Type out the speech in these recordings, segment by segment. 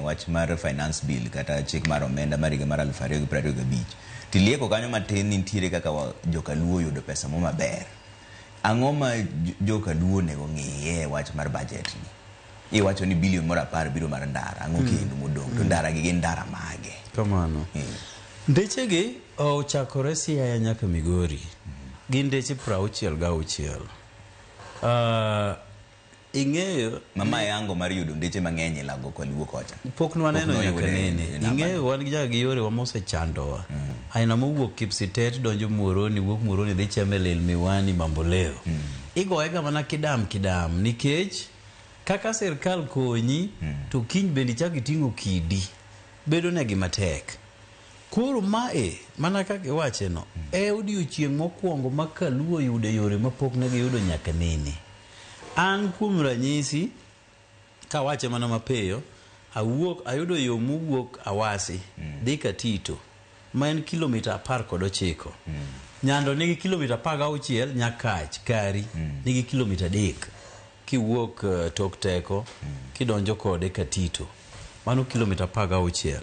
wach mar finance bill kata chik mar omenda mar higa mar 2025, tilieko kanyo matin ni nitiere kaka jokaluo oyudo pesa mo maber. Ang'o ma jokaluo onego ng'iye e wach mar budget ni? Iwacho ni bilion moro 10 biro mar ndara, ang'o kendo modong'? To ndara gi gin ndara mage? Kamano. Ndechegi ochakore Siaya nyaka Migori. Gin ndeche 66. Ing'eyo Ma yango mar yudo ndeche mang'eny e lago kaluo kocha. Pok nwaneno Pok nyaka noyude nene. e namba. Ing'eyo wan gi nyaka gi yorewa mosechandowa. Aina mowuok Kipsitet donjo Muhoroni, wuok Muhoroni dhi Chemelil, Miwani, Mamboleo. Igoye ga mana kidam kidam nikech kaka sirkal konyi to kiny bende ichak iting'o kidi bedo negi matek. Koro mae mana kaka iwache no e odiochieng' mokwongo ma Kaluo oyudo yore mapok ne giyudo nyaka nene. An kuom ranyisi kawache mana mapiyo, awuok ayudo yo mowuok Awasi dhi Katito ma en kilomita 19. Nyando nigi kilomita 16, Nyakach Kari nigi kilomita 3 kiwuok tok teko kidonjo kode Katito, mano kilomita 16.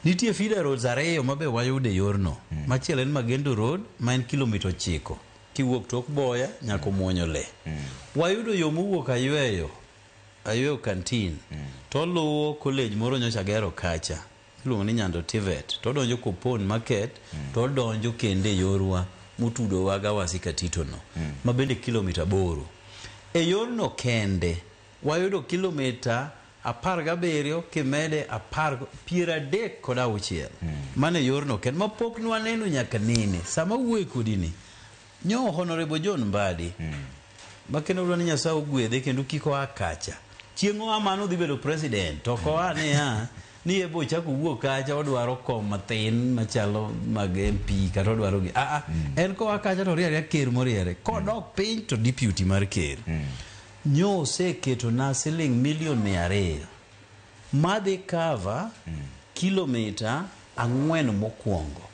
Nitie feeder roads ariyo mabe wayudo e yorno. Machielo en Magendo Road ma en kilomita 9 kiwuok tok Boya nyaka Omuonyo Le. Wayudo yo mowuok Ayweyo, Ayweyo Canteen, to oluwo college moro nyocha gero kacha iluongo ni Nyando TVET, to odonjo Kopon Market, to odonjo kendo e yorwa motudowa gi Awasi Katito no, ma bende kilomita 8. E yorno kende wayudo kilomita 17 kimede 10, 36. Mano e yorno kende mapok nwaneno nyaka nene. Sama awuoyo kodi ni, nyo Honorable John Mbadi, ma kendo dwa ni Nyasaye ogwedhe kendo kik oa kacha. Chieng' oa mano odhi bedo president, to ok oa niya ni ebo ochako owuok kacha odwaro kom mathin machalo mag MP kata odwaro gi en koa kacha to oriere aria ker moriere kodok piny to deputy mar ker. Nyo oseketona siling milion 200 madhi cover kilomita 4 mokwongo.